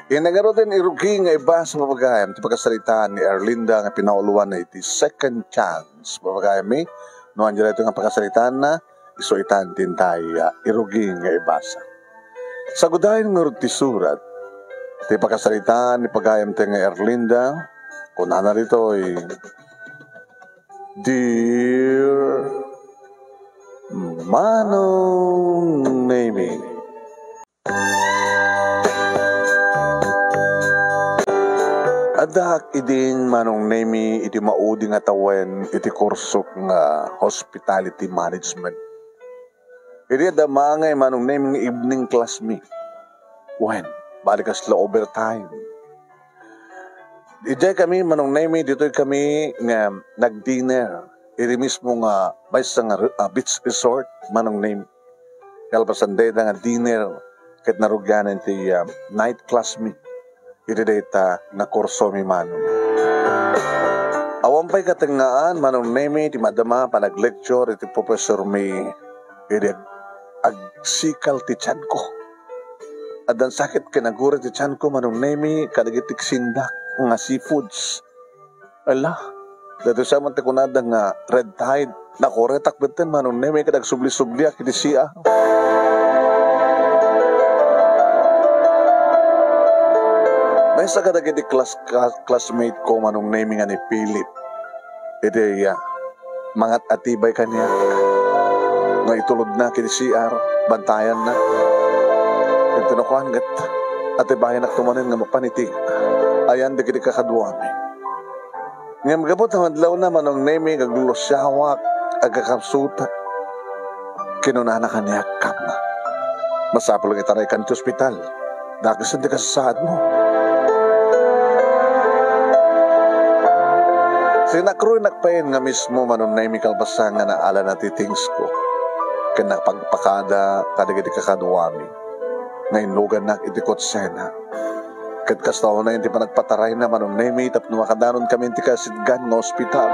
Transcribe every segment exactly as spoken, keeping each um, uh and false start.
Ina ngaruden, irugi nga ibasa, papagayam, ti pakasaritaan ni Erlinda nga pinauloan iti Second Chance. Papagayam mi, no ania daytoy nga pakasaritaanna, isu itan ti intay, ah, irugi nga ibasa. Sagudayen ngarud ti surat, ti pakasaritaan ni pagayamta nga Erlinda, kunana ditoy, "Dear Manong Nemi." Addaak idin, Manong Nemi, iti maudi nga tawen iti kursok nga hospitality management. Idi adda maangay, Manong Nemi, nga evening class mi. Wen, bali kasla overtime. Idiay kami, Manong Nemi, ditoy kami nga nag-dinner iti mismo nga maysa nga re-, ah, beach resort, Manong Nemi. Kalpasan dayta nga dinner, ket narugianan ti, ah, night class mi iti dayta nga kurso mi, Manong. Awan pay katengngaan, Manong Nemi, ti madama panag-lecture iti professor mi idi ag-, agsikal ti tianko. Addan sakit ken aguray ti tianko, Manong Nemi, kadagiti sindak nga seafoods. Ala, daytoy sa man ti kunada nga red tide. Nakuretak metten, Manong Nemi, ket agsubli-subliak iti C R. Maysa kadagiti class-, class-, classmate ko, Manong Nemi, nga ni Philip. Iti, ah, mangat-atibay kaniak nga itulodna iti C R, bantayanna. Ket no kuan ket, atibayanakto manen nga mapan iti ayan dagiti kakaduami. Ngem gapu ta madlawna, Manong Nemi, nga aglusiawak, agkakapsutak. Kinunana kaniak, "Kama, masapul nga itaraykan ti ospital. Dakes ti kasasaadmo." Sinakroynak payen nga mismo, Manong Nemi, kalpasan nga naalana ti things ko. Ken napagpakada kadagiti kakaduami nga innugannak iti kotsena. Ket kasta unay ti panagpatarayna, Manong Nemi, tapno makadanon kami iti kasidgan nga ospital.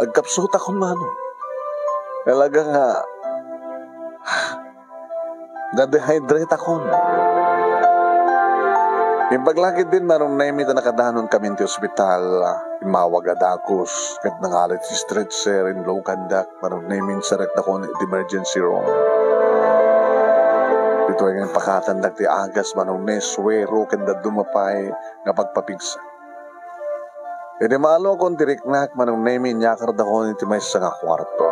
Agkapsutakon, Manong. Talaga nga, na-dehydrate akon. Imbag la ketdin, Manong Nemi, ta nakadanon kami iti ospital, immawag a dagus, ket nangalit ti stretcher, inlugandak, Manong Nemi, insarekdakon iti emergency room. Ditoy nga impakatandak ti agas, Manong Nemi, suero, ken dadduma pay nga pagpapigsa. Idi maalokon ti riknak, Manong Nemi, inyakardakon iti maysa nga kuarto.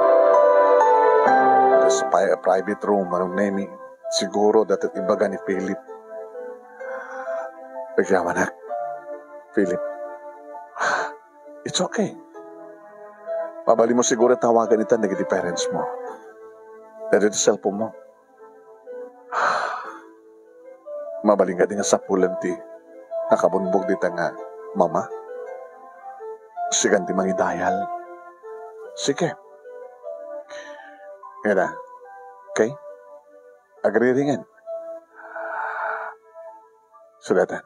Iti sa pri-, private room, Manong Nemi, siguro dayta ti ibaga ni Philip. Agyamanak, Philip. It's okay. Mabalinmo siguro tawagan ita dagiti parents mo. Daytoy ti cellphone mo. Mabalin kadi nga sapulen ti nakabumbog dita nga mama? Sikan ti mangidayal. Sige. Ngana, okay? Agriringen. Sugatan.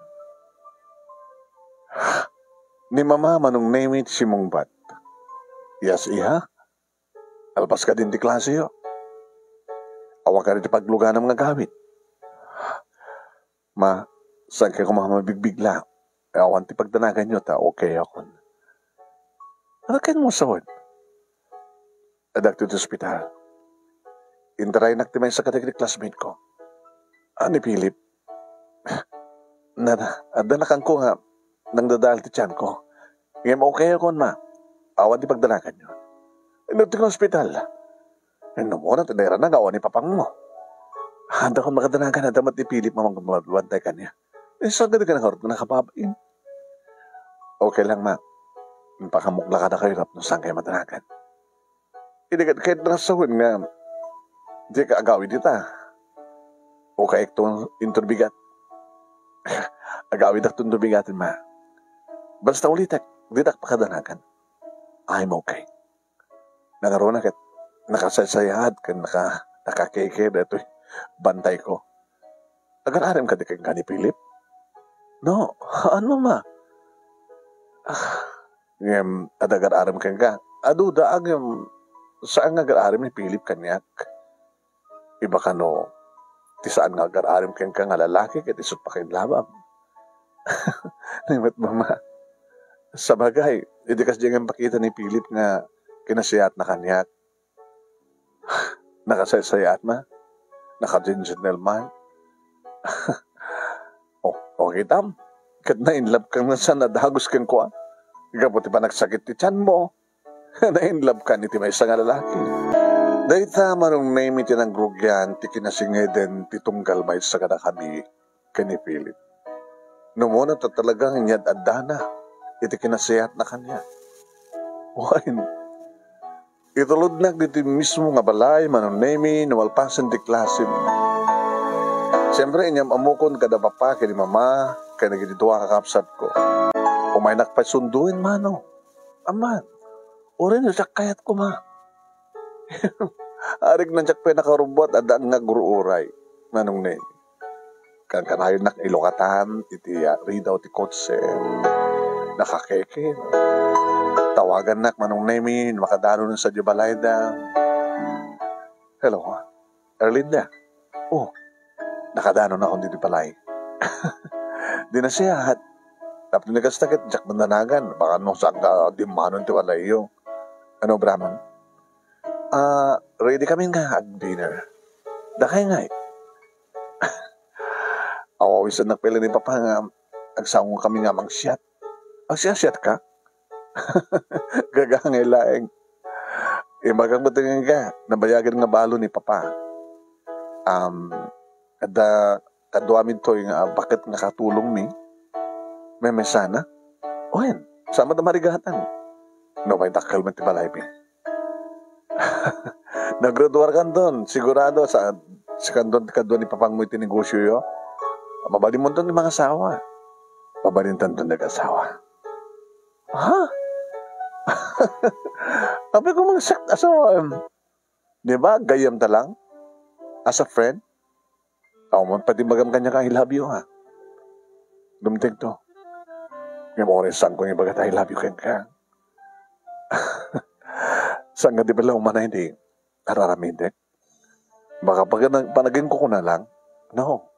Ni Mama, Manong Nemi, ti simungbat. Yes, iha? Alpas kadin ti klaseyo. Awan kadi ti pagluganam nga agawid. Ma, saan kayo koma mabigbigla? Awan ti pagdanaganyo ta okay akon. Ano kayo mo sawad? Addak ti ospital. Intaraynak ti maysa kadagiti classmate ko. Ah, ni Philip. Nana, adda nakanko nga nangdadal ti tiyan ko. Ngem okay akon, ma. Awan ti pagdanaganyo. Inurti ko ospital. Inno mo na, tinera na nga awan ni papang mo. Adda kon makadanagan, adda met ni Philip nga magbantay kaniya. Eh, saan ka di ka nangarot nga nakababain? Okay lang, ma. Pakamukla ka na kayo, no saan kayo madanagan. Idi ket, ket nasawen nga, di ka agawid ita. O kayek to inturbigat. Agawid ak to inturbigat, ma. Basta ulitek, di tak pakadanagan. I'm okay. Nangaruna ket, nakasaysayaat ken naka-, nakakeke daytoy bantay ko. Agar-arim ka di ken ka ni Philip? No, ano ma? Ah, ngem, adagar-arim ken ka. Adu da, ngem, saan nga agar-arim ni Philip kaniak? Iba kano, ti saan nga agar-arim kenka nga lalaki ket isut' pakainlabam. Ni met, Mama. Sabagay, idi kasdiay nga impakita ni Philip nga kinasiatna kaniak, nakasaysayaat man, naka-gentleman. O, o kitam, ket na-inlove ka nga sa nadagos kenkuana. Gapu ti panagsakit ti tianmo, na-inlove ka iti maysa nga lalaki. Dayta, Manong Nemy, ti nangrugian ti kinasingeden ti tunggal maysa kadakami ken ni Philip. No umuna ta talaga nga inyad-addana iti kinasiatna kaniak. Wen, itulodnak ditoy mismo nga balay, Manong Nemy, no malpasen ti klasem. Siempre, inyam-ammokon kada Papa ken ni Mama ken dagiti dua nga kakabsatko. Umaynak pay sunduen, Manong. Amman, uray no siak kayat koma. Arigna diak pay nakarubbuat, adda nga agur-uray, Manong Nemy. Kankanayon nak ilukatan iti, ah, ridaw ti kotse. Nakakeke. Tawagannak, Manong Nemy, no makadanon sa di balayda. Hello, Erlinda. Oh, nakadanon ako ditoy balay. Di nasiat. Tapno ni kasta ket diak mandanagan. Baka no saan ka dimmanon ti balayyo. Ano, Brahman? Ah, ready kami nga ag-dinner. Dakay ngay. Awawisan nak pay ni Papa nga agsango kami nga mangsiat. Agsiasiat ka? Gagangay laeng. Imbagak met kenka, nabayagen nga balo ni Papa. Um, adda kaduami toy nga baket nga katulongmi. Memesan a? Wen, saan met a marigatan? No, may dakkel met ti balaymi. Nagraduar kanton, sigurado sa, si kanton ti kadua ni Papangmo iti negosioyo. Mabalinmonton ti mangasawa. Mabalintanton nag-asawa. Ha? Apay ko mangsak asawa, em. Di ba, gayyem ta lang? As a friend? Awan man pati bagam kanya ka, "I love you," ha? Dumteng to. Ngem oras saan ko nga ibagat, "I love you," kenka. Saan nga di bala umanay di araramidek? Baka pag-, panagin ko kuna lang? No.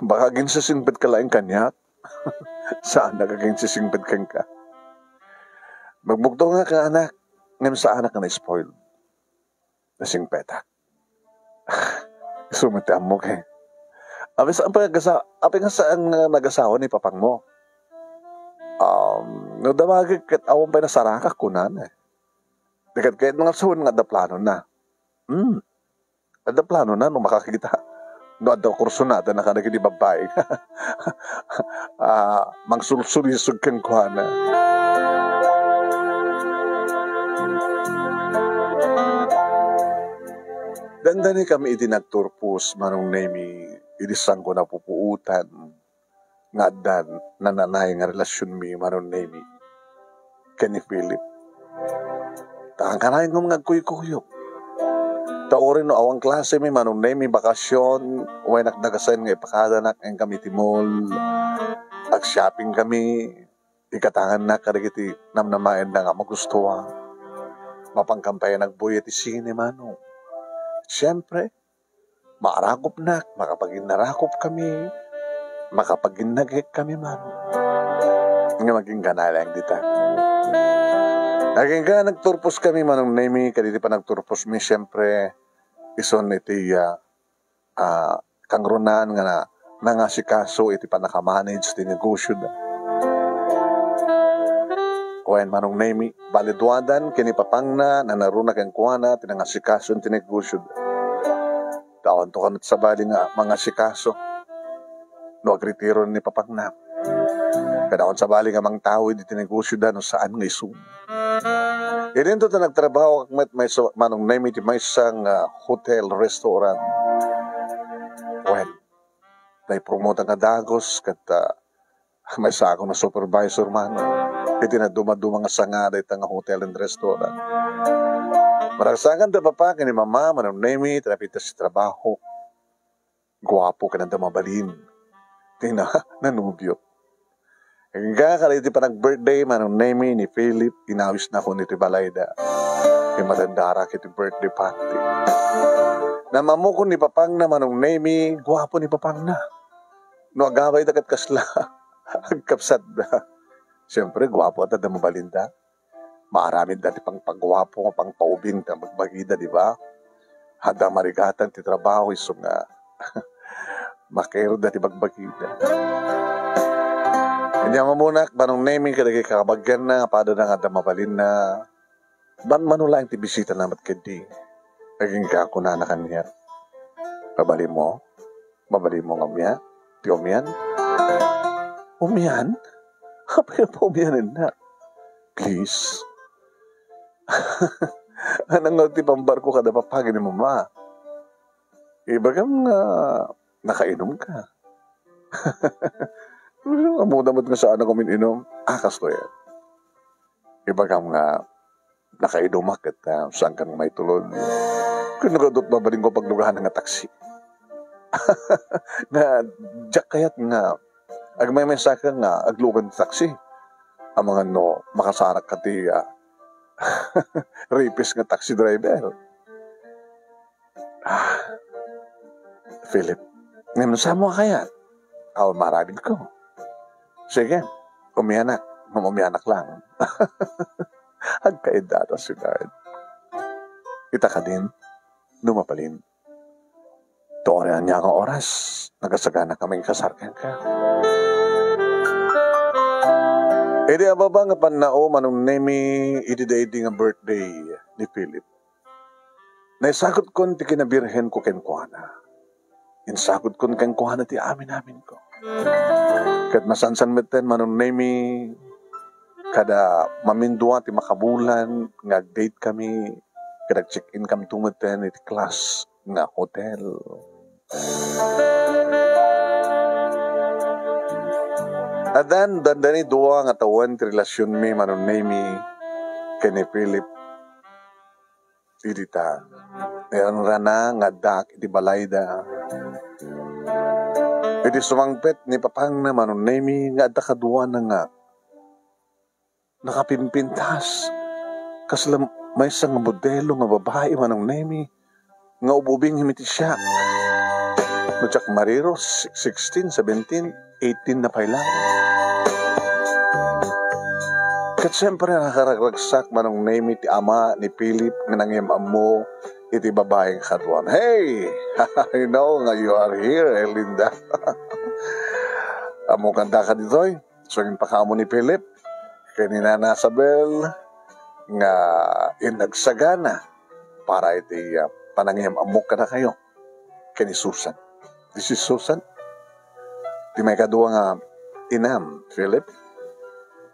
Baka aginsisingpet ka laeng kaniak. Saan nga aginsisingpet kenka? Magbugto nga ka, anak. Ngem saanak nga na-spoil. Nasingpetak. Isu met ti ammok, eh. Apay saan pay agasa-, apay nga saan nga nagasawa ni Papangmo? Um, no damagek ket awan pay nasarakak, kunana, eh. Di ket kayat nga saan nga adda planona. Hmm. Adda planona no makakita. No adda kursunada na kadagiti babbai. Ah, mangsulsulisog kenkuana. Dandani kami iti nagturpos, Manong Nemy, idi saanko napupuotan nga addan nananay nga relasionmi, Manong Nemy, ken ni Philip. Ta kankanayon nga agkuykuyog. Ta uray no awan klasemi, Manong Nemy, bakasion, wen nagdagasen nga ipakadanak engkami iti mall. Ag-shopping kami, ikatangannak kadagiti namnamaenda nga magustoa. Mapankampayan agbuya iti sine, Manong. Siempre, maarakopnak, makapaginnarakop kami, makapaginnagek kami man. Nga maging ganay lang dita. Agingga nagturpos kami, Manong Nemy, kaditi panagturposmi, siyempre, isun iti, ah, ah, kangrunaan nga na, nangasikaso iti panakamanage ti negosyo da. Wen, Manong Nemy, baliduadan ken ni Papangna, nanaruna kenkuana ti nangasikaso iti negosyo da. Awanto kano ti sabali nga mangasikaso no agritiro ni Papangna. Ket awan sabali nga mangtawid iti negosyo da no saan nga isu. Idinto ta nagtrabaho ak met maysa, Manong Nemy, iti maysa nga hotel, restaurant. Wen, naipromotan nga dagus ket, ah, maysa ako nga supervisor man iti nadumaduma nga sanga dayta nga hotel and restaurant. Maragsakan da Papa ken ni Mama, Manong Nemy, ti napintas ti trabaho. Guapo ken adda mabalin ti na-, nanubio. Agingga kadagiti panag-birthday, Manong Nemy, ni Philip, inawisnakon iti balayda. Immatendarak iti birthday party. Naamamokon ni papangna, Manong Nemi, guapo ni papangna. No agabayda ket kasla, agkabsatda. Siyempre, guapo adda mabalinda. Maaramidda ti pangpaguapo, pangpaubing ti bagbagida, di ba? Adda marigatan ti trabaho, isu nga makerda ti bagbagida. Ania, mamunak, Manong Nemi, kadagiti kabagianna, padana nga adda mabalinna. Ban-, mano laeng ti bisitana met ketdi. Agingga, kunana kaniak, "Mabalinmo? Mabalinmo nga umia-, ti umian?" "Umian? Apay a paumianennak? Please." "Anang nga ti pambarko kada papagi ni mama? Ibagam nga nakainumka." "Ammona met nga saanak umin-inum." "Ah, kastoy. Ibagam nga nakainumak ket, ah, saankan nga maitulod. Ken no kayatmo mabalinko pagluganan nga taksi." "Nga, diak kayat nga agmaymaysaka nga aglugan ti taksi. Amangan no makasarak ka ti, ah, rapist nga taxi driver." "Ah, Philip, ngem no saan mo a kayat, awan maaramidko. Sige, umianak, ngem umianak lang." Agkaidda ta, sweetheart. Ita kadin, no mabalin, turay ania nga oras, nagasagana kami kasar kenka. Idi ababa nga pannao, Manong Nemi, idi daydi nga birthday ni Philip, naisagutkon ti kinabirhenko kenkuana. Insagutkon kenkuana ti amin-aminko. Ket masansan metten, Manong Nemi, kada mamindua ti makabulan nga ag-date kami, ket ag-check-in kamto metten iti class nga hotel. Addan, dandani dua nga tawen ti relasionmi, Manong Nemi, ken ni Philip. Idi ta, narangrana nga addaak iti balayda. Idi sumangpet ni papangna, Manong Nemi, nga adda kaduana nga nakapimpintas. Kasla maysa nga modelo nga babai, Manong Nemi, nga ububing iti siak. No diak mariro, si-, sixteen, seventeen, eighteen na pay lang. Ket siyempre, nakaragragsak, Manong Nemi, ti ama ni Philip nga nangiyam-ammo iti babaeng kaduana. "Hey! I know nga you are here, Erlinda." "Ammokanda ka ditoy?" Isu nga impakaammo ni Philip ken ni Nana Isabel nga inagsagana para iti, ah, panangiyam-ammok kadakayo ken ni Susan. This is Susan, ti maikadua nga inam, Philip.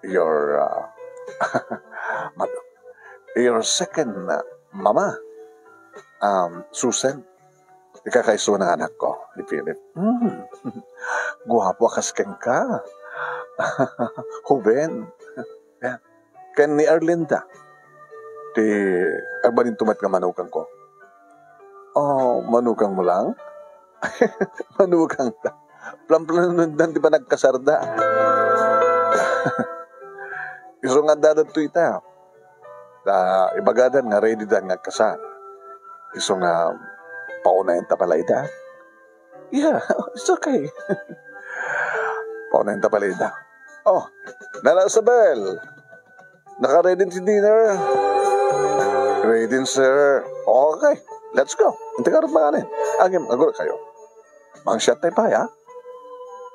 Your, ah, mat-, your second, ah, mama, um, Susan. Ikakaisuna nga anakko, ni Philip. Hmm. Guapo a kas kenka. Huben. Yeah. Ken ni Erlinda, ti agbalinto met nga manukangko. Oh, manukangmo lang? Manukangta. Planplanuendan ti panagkasarda. Isu nga adda daytoy ita. Ta ibagadan nga ready dan nga agkasar. Isu nga paunayenta pay layda. Yeah, it's okay. Paunayenta pay layda. Oh, Nana Isabel, naka-ready ti dinner? Ready, sir. Okay, let's go. Inti karot manganen. Agim, agurakayo. Mangsiat tay pay, ha?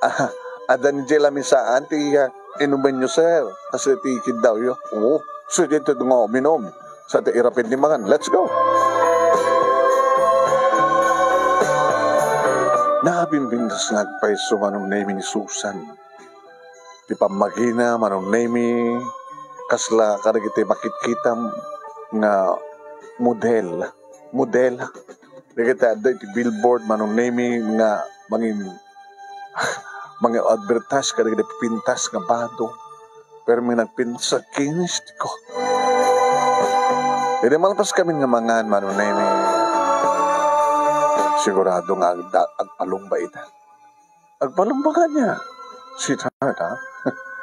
Ah, adda ni Jay lamisaan ti, ah, inumenyo, sir. Kasi ti kiddawyo. Oo, sige, ti nga uminom. Sa ti irapid ni mangan. Let's go! Nabimbintas nga agpayso Manong Nemi ni Susan. Ti pammagina, Manong Nemi, kasla kadagiti makitkitam nga model. Model. Dagiti adda iti billboard, Manong Nemi, nga mangin-, mangin-advertise kadagiti pintas nga bado. Pero may nagpintas, kinis ti ko. Idi malpas kami nga mangan, Manong Nemi, sigurado nga agda-, agpalumba ita. Agpalumba kaniak. Sweetheart, ha?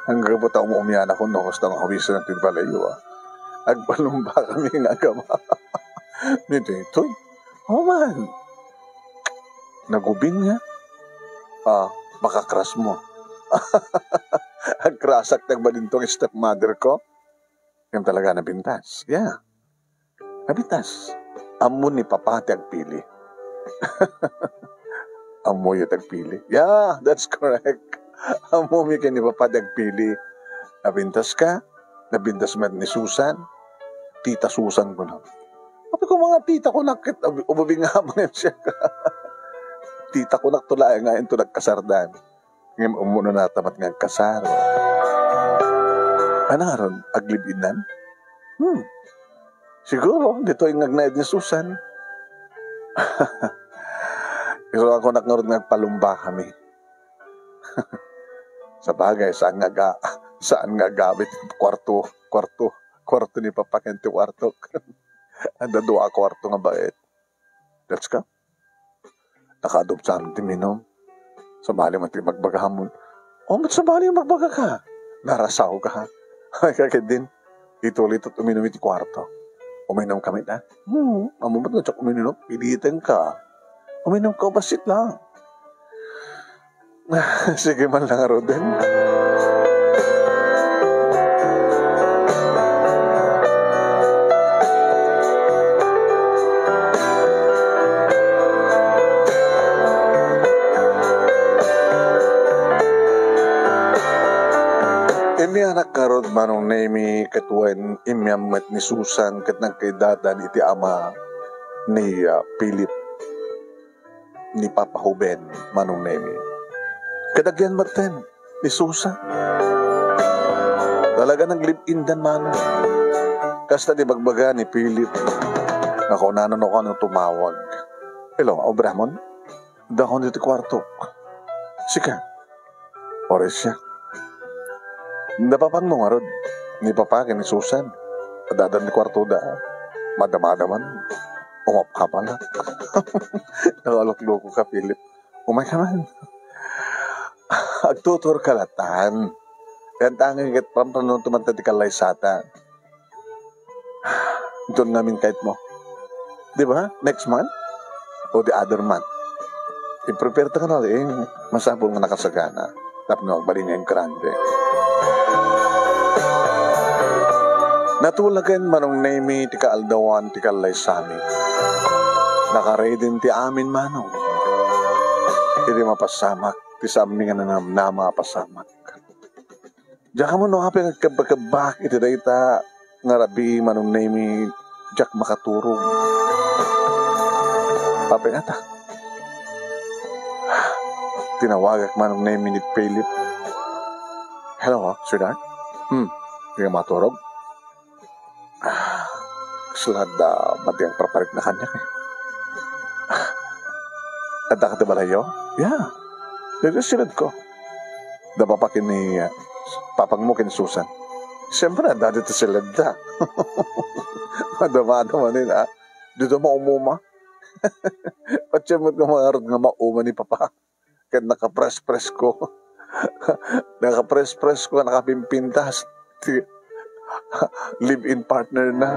Ang gabot a umumian ako, no, basta nga hawisan ang pinpalayo, ha? Agpalumba kami nga agama. Ni Titoy. Oh, man. Nagubing nga? Ah, baka crush mo. Agcrush-ak ti agbalin ti stepmother ko. Ngem talaga, nabintas. Yeah. Nabintas. Ammo ni Papa ti agpili. Ammoyo ti agpili. Yeah, that's correct. Ammomi ken ni Papa ti agpili. Nabintas ka? Nabintas met ni Susan? Tita Susan ko na. Sabi ko, mga tita ko, nakit, ubing nga man siya. Tita ko, naktulayan nga into nagkasardan. Ngem umuna natamat nga agkasar. Ania ngarud, aglive-inan? Hmm. Siguro, ditoy nga agnaed ni Susan. Isuakonak ngarud nga agpalumba kami. Sabagay, saan nga ga-, saan nga agawid ti kuarto, kuarto, kuarto ni Papa ken ti kuartok. Adda dua a kuarto nga baet. Let's go. Nakaadupsan ti minum. Sabali man ti bagbagam. O, ba't sabali nga bagbagaka? Narasawka. Ay, ka ketdin. Ituloy ito't uminum iti kuarto. Uminum kami ta. Hmm, ammo met nga diak uminum. Pilitenka. Uminum ka, bassit lang. Sige man lang, Roden. Immianak ngarud, Manong Nemy, ket wen immiam met ni Susan ket nagkaidadan iti ama ni, ah, Philip. Ni Papa Ruben, Manong Nemy. Kadagyan metten ni Susan. Talaga, naglive-indan, Manong. Kasta ti bagbaga ni Philip, nga kunana no kano tumawag. Hello, obramon? Dakon iti kuartok. Sika. Oras siya. Napapangmo ngarud ni Papa ken ni Susan. Adda ti kuartoda. Madamadaman. Umapkapala. Nakalukloko ka, Philip. Umay ka man. Agtuturka latan. Yan tanging ket pramprano tumanta ti kallaysata. Inton ngamin kayatmo. Di ba? Next month? O the other month? I-prepare ta ka na, eh. Masapul nga nakasagana. Tapno agbalin nga grande. Natulagen, Manong Nemy, ti kaaldawan ti kallaysami. Nakaredin ti amin, Manong. Idi mapasamak, ti saanmi nga nanamnama a pasamak. Diak ammo no apay nga agkebbakebbak iti dayta nga rabii, Manong Nemy, diak makaturog. Apay ngata? Tinawagak, Manong Nemy, ni Philip. Hello, sweetheart? Hmm, di ka makaturog? Ah, kasla adda madi nga agparparikna kaniak, eh. Adda ka ti balayyo? Yeah. Dagiti siledko. Adda papa ken ni, ah, papangmo ken ni Susan. Siyempre, adda dita siledda. Madamadaman, ah. Dita maumuma. Patien met nga mangarud nga mauma ni Papa. Ket nakaprespresko. Nakaprespresko, nakapimpintas ti live-in partner na.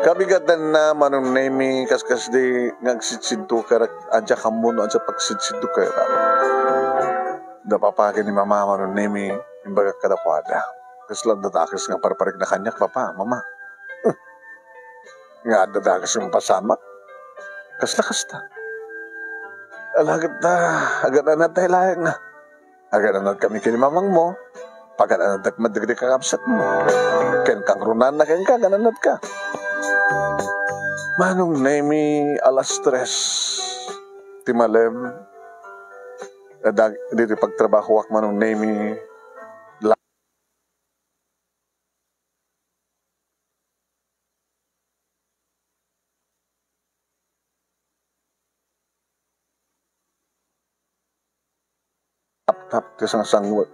Kabigatanna, Manong Nemy, kaskasdi nga agsidsidtukerak, adda kammo no adda pagsidsidtukerak. Da papa ken ni mama, Manong Nemy, imbagak kadakuada. Kasla adda dakes nga agparparikna kaniak, papa, mama. Nga adda dakes nga mapasamak. Kasla kasta. Alagad ta, agan-anad tayo laeng nga. Agan-anadkami ken ni mamangmo. Pagan-anaddak met dagiti kakabsatmo. Ken kangrunanna kenka, agan-anadka. Manong Nemy, alas tres ti malem. Adag, ditoy pagtrabahoak, Manong Nemy. Taptap ti sangsangwek.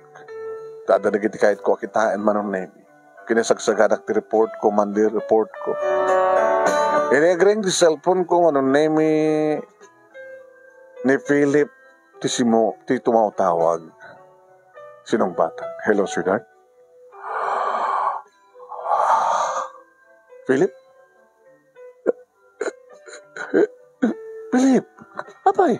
Adda dagiti kayatko a kitaen, Manong Nemy. Kinasagsaganak ti report ko, Monday report ko. Idi agring ti cellphone ko, Manong Nemy, ni Philip ti simo-, ti tumawtawag. Sinungbatko. Hello, sweetheart. Philip? Philip? Apay?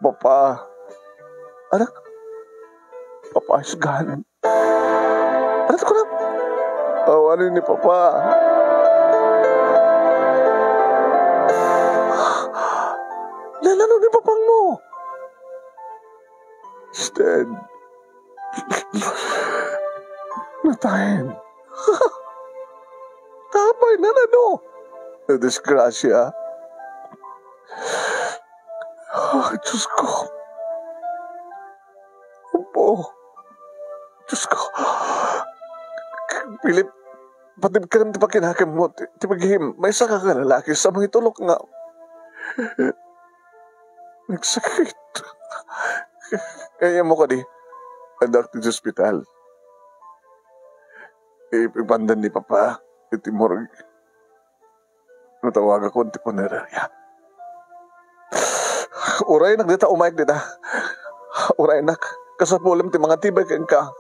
Papa. Anak? Papa, isgan. Anak ko na. Awanen ni Papa. Nanano ni Papang mo? Stan. Natayen. Apay, nanano? Nadisgrasya. Ah, Diyos ko. Apo. Diyos ko. Philip, patibkam ti pakinakemmo, ti, ti pagihim, maysa ka lalaki sa mangitulok nga nagsakit. Kayatmo kadi, adda ti ospital. Ip-, ipandan ni Papa iti morgue. Natawagakon ti punerarya. Uraynak dita, umayk dita. Uraynak, kasapulem ti mangatibay kenka.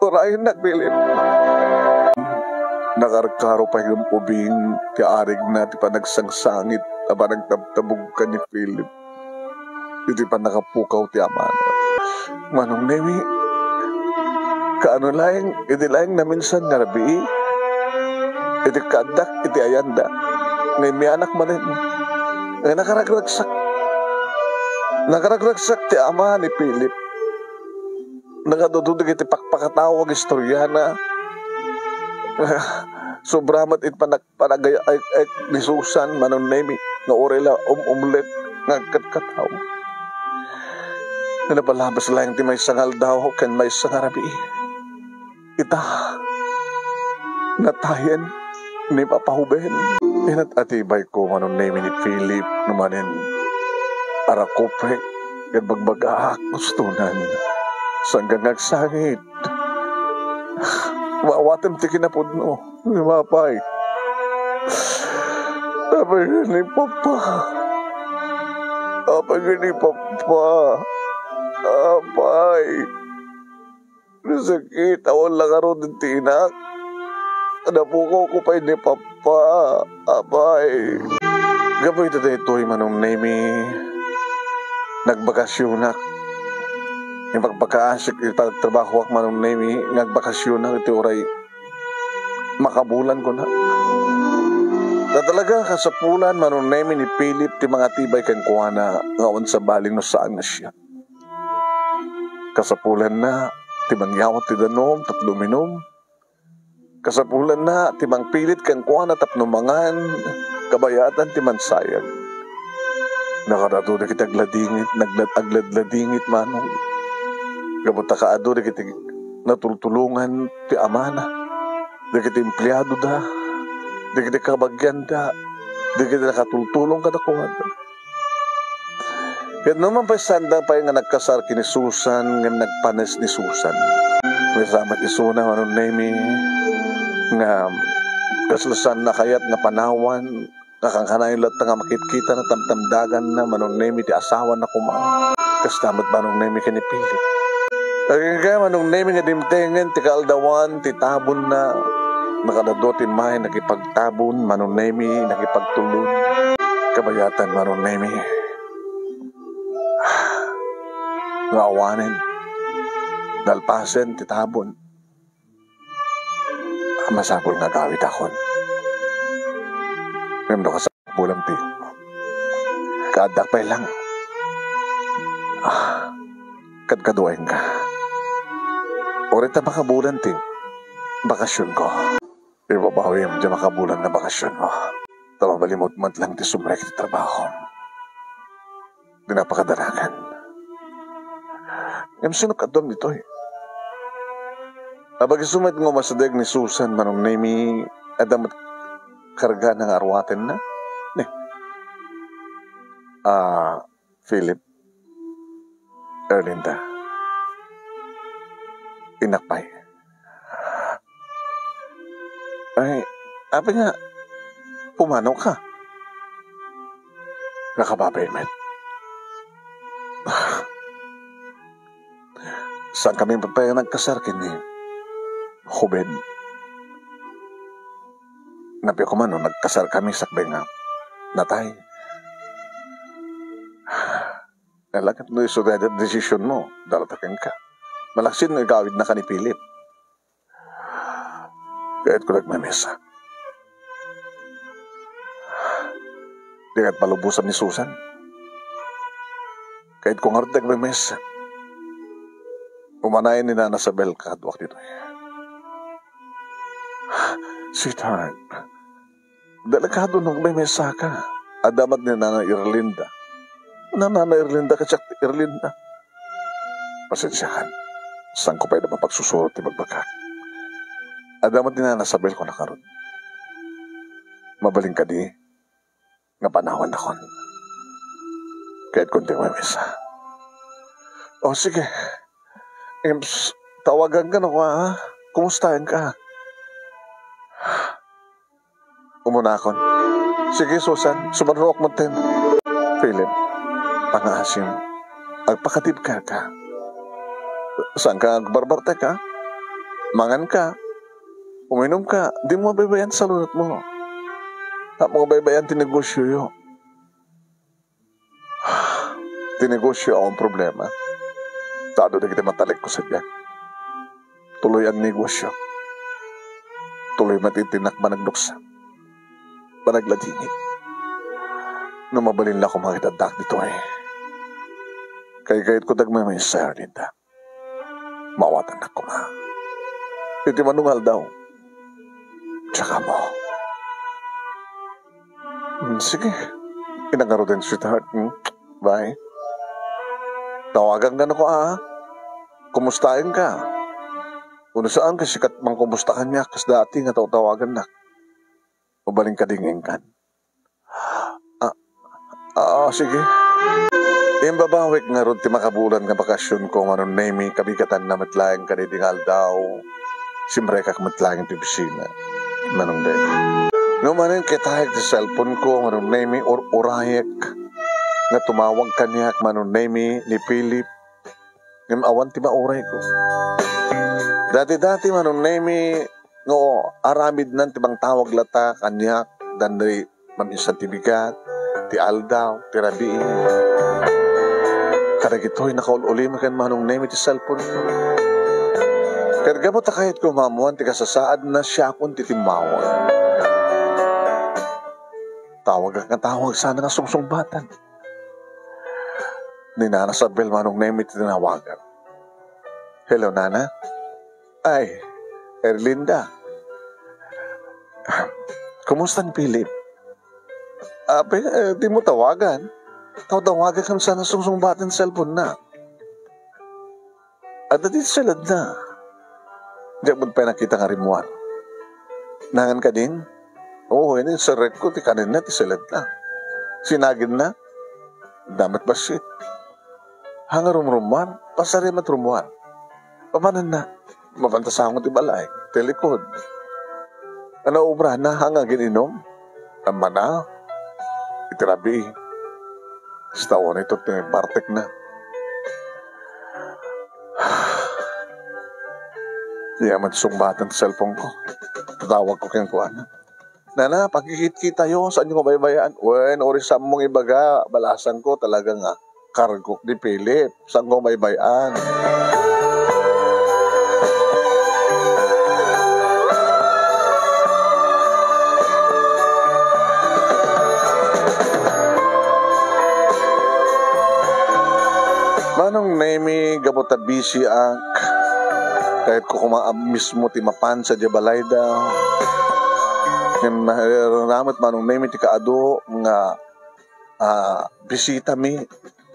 Uraynak, Philip. Nakarkaro pay ngem ubing ti arigna ti panagsangsangit a panagtabtabog ken ni Philip iti pannakapukaw ti amana. Manong Nemi, kaano laeng, idi laeng naminsan nga rabii, iti kaaddak iti ayanda, nga immianak manen, nga nakaragragsak, nakaragragsak ti ama ni Philip. Nagadu-adu dagiti pakpakatawa nga istoriana. Sobra met iti panak-, panagay-, ay, ay, ni Susan, Manong Nemi, nga uray la um-umlek nga agkatkataw. Nga napalabas laeng ti maysa nga aldaw ken maysa nga rabii. Ita, natayen ni Papa Ruben. Inat-atibayko, Manong Nemi, ni Philip, no manen, arakupek ken bagbagaak, gustonan. Sanggan nga agsangit. Maawatem ti kinapudno. Apay. Apay ni Papa. Apay ni Papa. Apay. Nasakit, awan la ngarud ti inak. Napukawko pay ni Papa. Apay. Gapu iti daytoy, Manong Nemi, nagbakasyonak. Ipagpakaasik, ipagtrabahoak, Manong Nemi, nga agbakasyonak iti uray makabulan, kuna. Ta talaga, kasapulan, Manong Nemi, ni Philip ti mangatibay kenkuana nga awan sabali no saan nga siak. Kasapulanna ti manyawat ti danum tapno uminum. Kasapulanna ti mangpilit kenkuana tapno mangan, kabayatan ti mansayag. Nakadadu dagiti agladingit, nagla-, agladladingit, Manong. Gapu ta kaadu dagiti natultulongan ti amana, dagiti empleadoda, dagiti kabagianda, dagiti nakatultulong kadakuada. Ket no man pay sanda pay nga nagkasar ken ni Susan, ngem nagpanes ni Susan. Maysa met isuna, Manong Nemi, nga kasla saanna kayat nga panawan, nga kankanayon latta nga makitkita na tamtamdaganna, Manong Nemi, ti asawana koma. Kasta met, Manong Nemi, ken ni Philip. Agingga, Manong Nemi, nga dimtengen ti kaaldawan ti tabonna, nakadadu ti immay nakipagtabon, Manong Nemi, nakipagtulon. Kabayatan, Manong Nemi, nga awanen, nalpasen ti tabon. Masapul nga agawidakon. Ngem no kasapulam ti kaaddak pay lang, ah, kadkaduaenka. Uray ta makabulan ti bakasionko. Ibabawim ti makabulan nga bakasionmo. Ta mabalinmo met lang ti sumrek ti trabahom. Di napakadanagan. Ngem sino kaduam ditoy? Apag isu met nga umasideg ni Susan, Manong Nemi, adda met kargana nga aruatenna? Ne. Ah, Philip, Erlinda, innak pay. Ay, apay nga pumanaw ka? Nakababay met. Saan kami pay nagkasar ken ni Jubed. Napia koma no nagkasar kami sakbay nga natay. Nalakit no isu dayta desision mo, dalata kenka. Malaksid no igawidnaka ni Philip. Kayatko nagmamesa. Di ket palubosan ni Susan. Kayatko ngarud nagmamesa. Umanayen ni Nana Sabel kaduak ditoy. Sweetheart, delikado no agmamesaka. Adda met ni Nana Erlinda. Nana Erlinda, kasiak ti Erlinda. Pasensiakan. Saanko pay da mapagsusurot ti bagbagak. Adda met ni Nana Sabel kuna ngarud. Mabalin kadi nga panawannakon. Kayatkon ti mamesa. O, sige. Ims, tawaganka no, ha? Kumustaenka? Umunakon. Sige, Susan, sumaruok metten. Philip, pangaasim, agpakadibkaka. Saanka agbarbartek, ha? Manganka, uminumka, dimo mabaybayan ti salunetmo. Tapno mabaybayan ti negosioyo. Ti negosio, awan problema. Ta adu dagiti matalekko sadiay. Tuloy agnegosio. Tuloy met iti innak managduksa. Panagladingit. No mabalin la koma ket addaak ditoy. Kaykayatko ti agmamesa, Erlinda. Maawatannak koma. Iti mano nga aldaw, tsaka mo. Hmm, sige. Inang ngaruden, sweetheart. Hmm? Bye. Tawaganka no, a? Kumustaenka? Wenno saan, ket sika ti mangkumusta kaniak kas dati nga taw-, tawagannak. Mabalin kadi nga inkan? Ah, ah, sige. Imbabawik ngarud ti makabulan nga bakasionko, Manong Nemy, kabigatanna met laeng kadaydi nga aldaw. Simrekak met laeng ti opisina, Manong Nemy. Ngem manen, kitaek ti cellphone-ko, Manong Nemy, ur-urayek nga tumawag kaniak, Manong Nemy, ni Philip. Ngem awan ti maurayko. Dati-dati, Manong Nemy, nga aramidnan ti mangtawag latta kaniak, danay maminsan ti bigat, ti aldaw, ti rabii. Kadagitoy nakaul-ulimek ken Manong Nemy ti cellphone-ko. Ket gapu ta kayatko maammoan ti kasasaadna, siakon ti timmawag. Tawagak nga tawag sana nga sungsungbatan. Ni Nana Sabel, Manong Nemy, ti tinawagan. Hello, Nana? Ay, Erlinda. Kumusta ni Philip? Apay, eh, dimo tawagan? Tawtawagak ken sana sungsungbatan ti cellphone-na. Adda ti siledna. Diak met pay nakita nga rimmuar. Nangan kadin? Oo, ini, serrekko ti kanenna ti siledna. Sinaginna? Adda met bassit. Haan nga rumrummuar, pasar met rummuar. Pamanenna? Mapanta sango ti balay, ti likod. Ania obrana, haan nga agin-inum? Ammana, iti rabii. Kasta unay ti bartekna. Diak met sungbaten ti cellphone-ko. Tatawagko kenkuana. Nana, pakikitkitayo, saanyo nga baybay-an? Wen, uray saanmo nga ibaga, balasangko talaga nga kargok ni Philip. Saanko nga baybay-an? Manong Nemy, gapu ta busy-ak, kayatko koma a mismo ti mapan sadiay balayda. Ngem nararamat, Manong Nemy, ti kaadu nga, ah, bisitami.